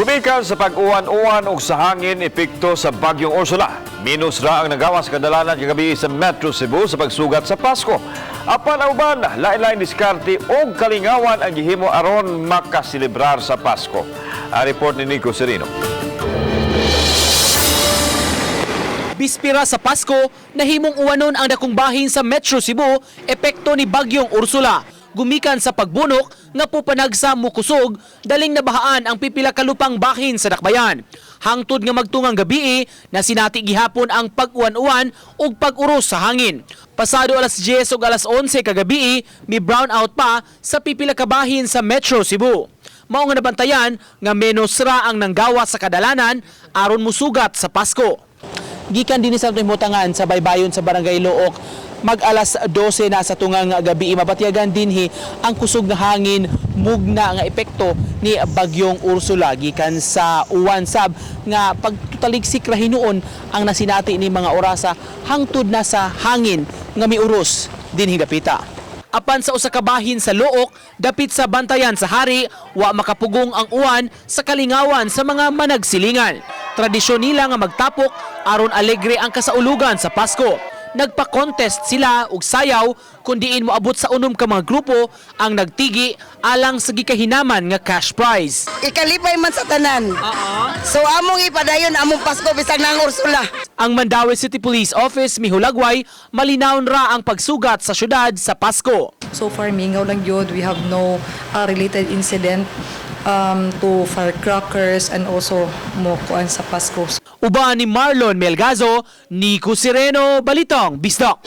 Gumikan sa pag-uwan-uwan ug sa hangin epekto sa Bagyong Ursula, minus ra ang nagawa sa kadalanan kagabi sa Metro Cebu sa pagsugat sa Pasko. Apan ang uban, lain-lain diskarte ug kalingawan ang gihimo aron makaselebrar sa Pasko. Ang report ni Nico Serino. Bispira sa Pasko, nahimong uwanon ang dakong bahin sa Metro Cebu, epekto ni Bagyong Ursula. Gumikan sa pagbunok nga pupanag sa mukusog, daling nabahaan ang pipila ka lupang bahin sa dakbayan. Hangtod nga magtungang gabii, na sinati gihapon ang pag-uwan-uwan ug pag-uros sa hangin. Pasado alas 10 ug alas 11 kagabii, may brown out pa sa pipila ka bahin sa Metro Cebu. Mao nga nabantayan nga menos ra ang nanggawa sa kadalanan aron musugat sa Pasko. Gikan din sa himutangan sa baybayon sa Barangay Looc, mag alas 12 na sa tungang gabi, mapatyagan dinhi ang kusog nga hangin, mugna nga epekto ni Bagyong Ursula. Gikan sa uwan sab nga pagtaligsik ra hinuon ang nasinati ni mga orasa hangtod na sa hangin nga miuros dinhi dapita. Apan sa usa ka bahin sa Looc, dapit sa Bantayan sa Hari, wa makapugong ang uwan sa kalingawan sa mga managsilingan. Tradisyon nila nga magtapok aron alegre ang kasaulugan sa Pasko. Nagpa-contest sila og sayaw kung diin moabot sa 6 ka mga grupo ang nagtigi alang sa gikahinaman nga cash prize. Ikalipay man sa tanan. So among ipadayon among Pasko bisag nang Ursula. Ang Mandaue City Police Office mihulagway malinawon ra ang pagsugat sa syudad sa Pasko. So far, mingaw lang yun. We have no related incident to firecrackers and also mo kuan sa Pasko. Uban ni Marlon Melgazo, Nico Sereno, Balitang Bisdak.